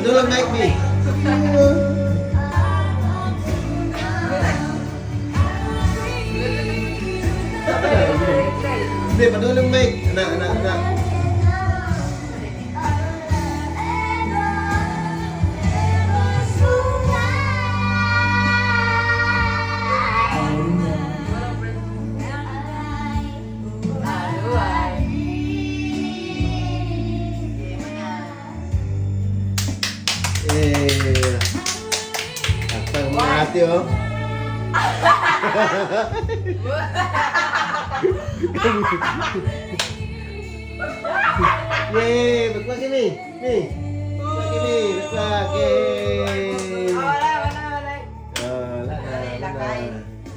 Padulong mic, mi. Hindi, padulong mic. Ana, ana, ana. Eh. Takpang mga ate, oh. Yay! Bagwag mi! Mi! Bagwag mi! Bagwag! Yay!